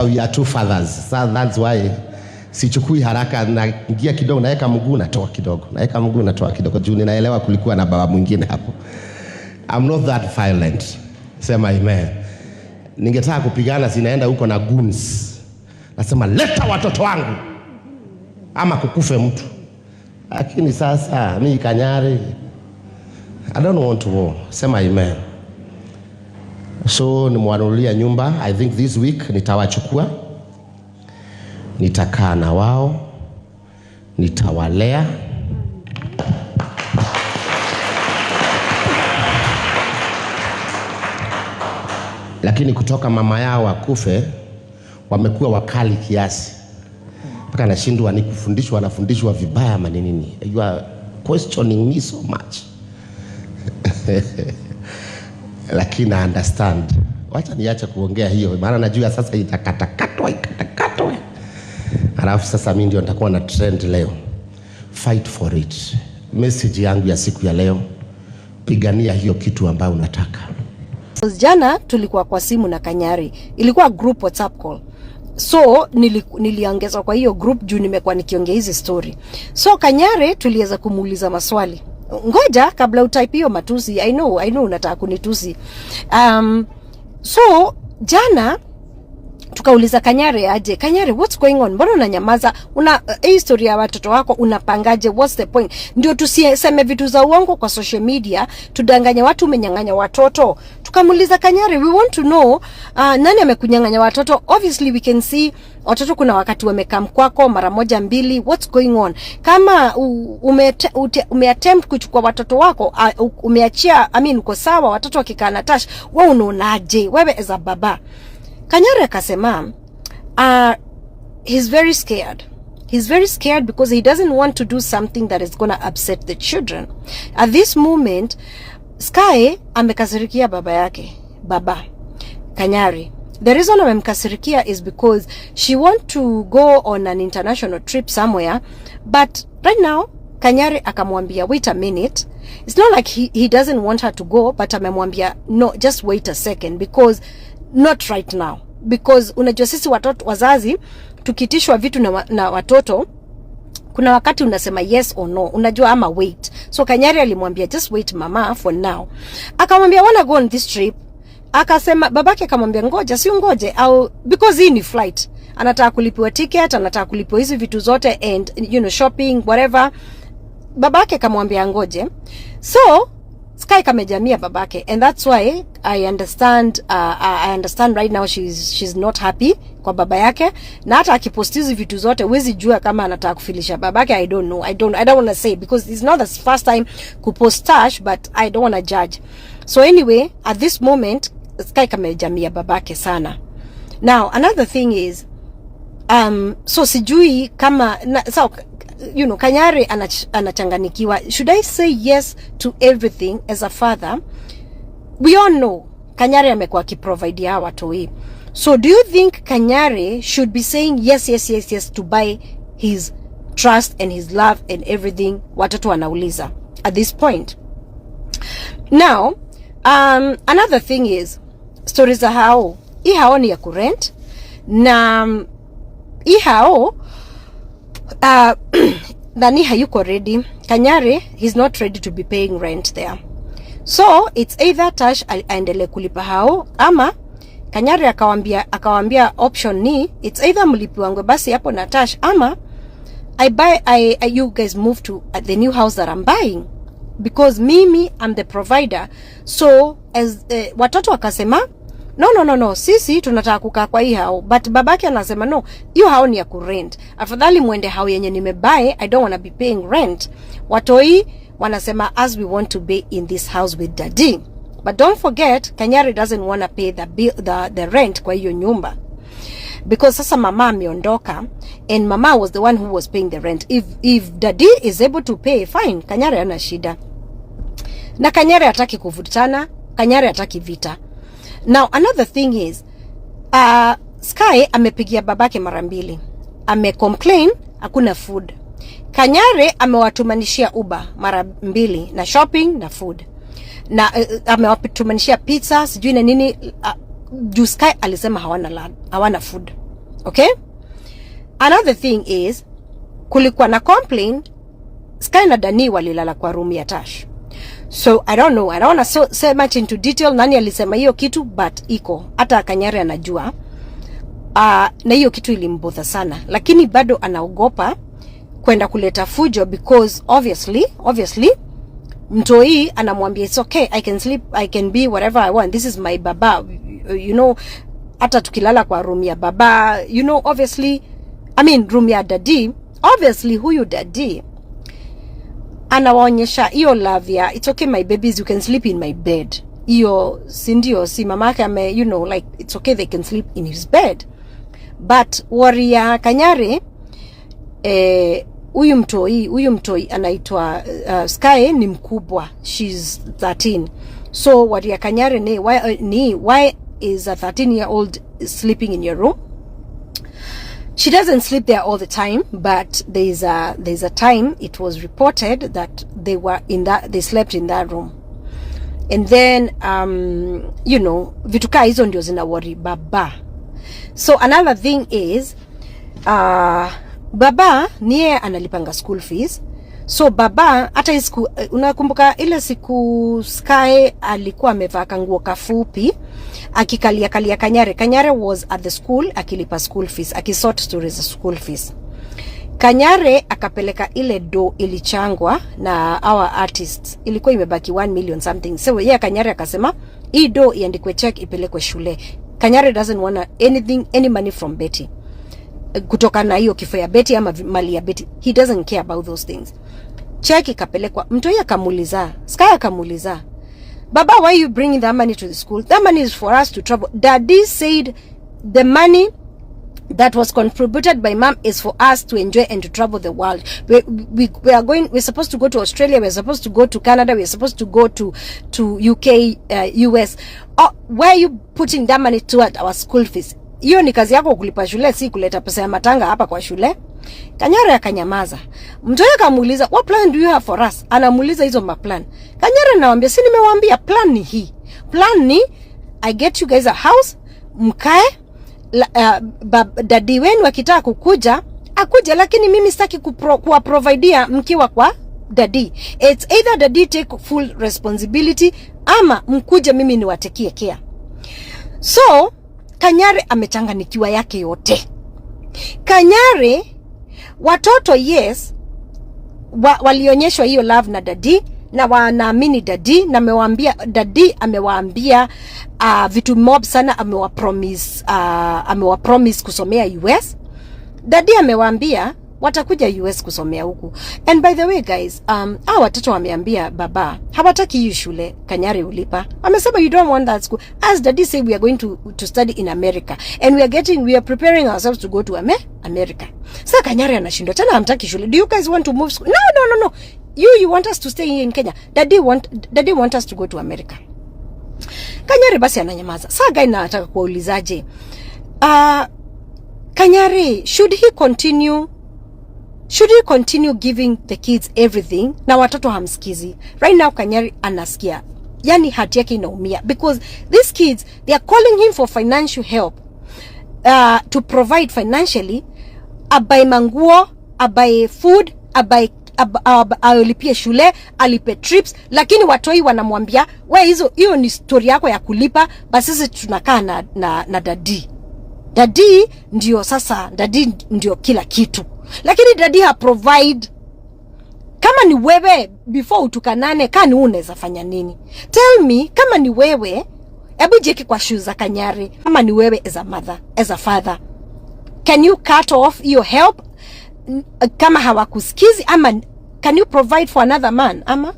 We are two fathers. So that's why sichukui haraka, naingia kidogo, naweka mguu natoa kidogo, naweka mguu natoa kidogo, juu ninaelewa kulikuwa na baba mwingine hapo. I'm not that violent. Sema amen. Ningetaka kupigana, sinaenda huko na goons, nasema leta watoto wangu ama kukufe mtu. Lakini sasa mi Kanyari, I don't want to war. Sema amen. So nimwanunulia nyumba. I think this week nitawachukua, nitakaa na wao, nitawalea. Lakini kutoka mama yao akufe, wamekuwa wakali kiasi mpaka nashindwa ni kufundishwa, wanafundishwa vibaya ama ni nini? You are questioning me so much lakini I understand. Wacha niache kuongea hiyo, maana najua sasa itakatakatwa ikatakatwe, halafu sasa mimi ndio nitakuwa na trend leo. Fight for it. Message yangu ya siku ya leo, pigania hiyo kitu ambayo unataka. Jana tulikuwa kwa simu na Kanyari, ilikuwa group WhatsApp call. So niliongezwa kwa hiyo group juu nimekuwa nikiongea hizi story. So Kanyari tuliweza kumuuliza maswali. Ngoja kabla utype hiyo matusi. I know unataka kunitusi. So jana tukauliza Kanyari aje, Kanyari, what's going on? Mbona unanyamaza? Una hii story ya watoto wako unapangaje? What's the point? Ndio tusiseme vitu za uongo kwa social media, tudanganye watu umenyang'anya watoto. Tukamuuliza Kanyari, we want to know nani amekunyang'anya watoto? Obviously we can see watoto kuna wakati wamekam kwako mara moja mbili, what's going on? Kama umeattempt kuchukua watoto wako, umeachia, I mean, uko sawa, watoto wakikaa na Tash, wewe unaonaje? Wewe as a baba. Kanyari akasema he's very scared. He's very scared because he doesn't want to do something that is gonna upset the children. At this moment, Sky amekasirikia baba yake, baba Kanyari. The reason amemkasirikia is because she want to go on an international trip somewhere, but right now Kanyari akamwambia, "Wait a minute." It's not like he doesn't want her to go, but amemwambia, "No, just wait a second, because not right now." Because unajua sisi watoto, wazazi tukitishwa vitu na watoto, kuna wakati unasema yes or no, unajua, ama wait. So Kanyari alimwambia, "Just wait, mama, for now." Akamwambia, "Wanna go on this trip." Akasema, babake akamwambia, "Ngoja, si ngoje au because hii ni flight, anataka kulipiwa ticket, anataka kulipiwa hizi vitu zote and shopping, whatever." Babake akamwambia ngoje. So Sky kamejamia babake, and that's why I understand right now she's not happy kwa baba yake, na hata akipost hizi vitu zote huwezi jua kama anataka kufilisha babake. I don't know, I don't want to say because it's not the first time kupost Tash, but I don't want to judge. So anyway, at this moment Sky kamejamia babake sana. Now another thing is, so sijui kama na, so Kanyari anachanganikiwa. Should I say yes to everything as a father? We all know Kanyari amekuwa akiprovide hawa watoi. So do you think Kanyari should be saying yes to buy his trust and his love and everything watoto wanauliza at this point? Now, another thing is stories za hao. Hii hao ni ya kurent na hii hao nani hayuko ready. Kanyari, he's not ready to be paying rent there. So it's either Tash aendelee kulipa hao ama Kanyari akawambia option ni it's either mlipiwangwe basi hapo na Tash ama I buy I you guys move to the new house that I'm buying because mimi I'm the provider. So as watoto wakasema, No, sisi tunataka kukaa kwa hii hao." But babake anasema, "No, hiyo hao ni ya kurent. Afadhali mwende hao yenye nimebuy. I don't wanna be paying rent." Watoi wanasema, "As we want to be in this house with daddy." But don't forget Kanyari doesn't wanna pay the bill, the rent kwa hiyo nyumba because sasa mama ameondoka and mama was the one who was paying the rent. If daddy is able to pay, fine. Kanyari hana shida na Kanyari hataki kuvutana, Kanyari hataki vita. Now another thing is, Sky amepigia babake mara mbili, amecomplain hakuna food. Kanyari amewatumanishia Uber mara mbili na shopping na food na amewatumanishia pizza sijui na nini, juu Sky alisema hawana food. Okay, another thing is kulikuwa na complain Sky na Dani walilala kwa room ya Tash. So I don't know, I don't wanna say much into detail nani alisema hiyo kitu, but iko hata Kanyari anajua. Na hiyo kitu ilimbother sana, lakini bado anaogopa kwenda kuleta fujo because obviously mtoi anamwambia, "It's okay, I can sleep, I can be whatever I want. This is my baba. Hata tukilala kwa room ya baba, obviously, I mean, room ya daddy." Obviously huyu daddy anawaonyesha hiyo love ya, "It's okay, my babies, you can sleep in my bed." Hiyo si ndio, si mamake ame, like, it's okay, they can sleep in his bed. But worry ya Kanyari, huyu mtoi anaitwa Sky ni mkubwa, she's 13. So worry ya Kanyari ni why is a 13-year-old sleeping in your room? She doesn't sleep there all the time, but there's a time it was reported that they slept in that room. And then vitu kaa hizo ndio zina worry baba. So another thing is baba niye analipanga school fees. So baba hata hii siku, unakumbuka ile siku Sky alikuwa amevaa kanguo kafupi akikalia kalia Kanyare? Kanyare was at the school akilipa school fees, akisort stories za school fees. Kanyare akapeleka ile do ilichangwa na our artists, ilikuwa imebaki 1 million something. So yeye Kanyare akasema hii do iandikwe check, ipelekwe shule. Kanyare doesn't want anything, any money from Betty, kutoka na hiyo kifo ya Betty ama mali ya Betty. He doesn't care about those things. Check ikapelekwa. Mtoi akamuuliza, Sky akamuuliza, "Baba, why you bringing that money to the school? That money is for us to travel. Daddy said the money that was contributed by Mom is for us to enjoy and to travel the world. We are going, we're supposed to go to Australia, we're supposed to go to Canada, we're supposed to go to UK, US. Oh, why are you putting that money toward our school fees? Hiyo ni kazi yako kulipa shule, si kuleta pesa ya matanga hapa kwa shule." Kanyare akanyamaza. Mtoto akamuuliza, "What plan do you have for us?" Anamuuliza hizo maplan. Kanyare anamwambia, "Si nimewaambia plan ni hii. Plan ni I get you guys a house, mkae, daddy wenu akitaka kukuja akuja, lakini mimi sitaki kuwaprovidea mkiwa kwa daddy. It's either daddy take full responsibility ama mkuje mimi niwatekie care." So Kanyare amechanganikiwa yake yote. Kanyare, watoto, yes, walionyeshwa hiyo love na daddy na wanaamini daddy na amewaambia, daddy amewaambia vitu mob sana, amewapromise kusomea US. Daddy amewaambia watakuja US kusomea huku. And by the way guys, hawa watoto wameambia baba hawataki hiyo shule Kanyari ulipa. Wamesema, "You don't want that school. As daddy say, we are going to study in America and we are preparing ourselves to go to America." Sasa Kanyari anashindwa tena, hamtaki shule. "Do you guys want to move school?" "No, no, no, no. You want us to stay here in Kenya. Daddy want us to go to America." Kanyari basi ananyamaza. Sasa guy, nataka kuwaulizaje? Kanyari, should he continue giving the kids everything na watoto hamsikizi? Right now Kanyari anasikia, yani heart yake inaumia because these kids, they are calling him for financial help, to provide financially, abuy manguo, abuy food, abuy alipie shule, alipe trips, lakini watoi wanamwambia, "We, hizo hiyo ni story yako ya kulipa, basi sisi tunakaa na daddy. Daddy ndio sasa, daddy ndio kila kitu." Lakini daddy ha provide. Kama ni wewe, before utukanane, kaa ni wewe unaweza fanya nini? Tell me, kama ni wewe, hebu jieke kwa shoes za Kanyari. Kama ni wewe as a mother, as a father, can you cut off your help kama hawakusikizi, ama can you provide for another man ama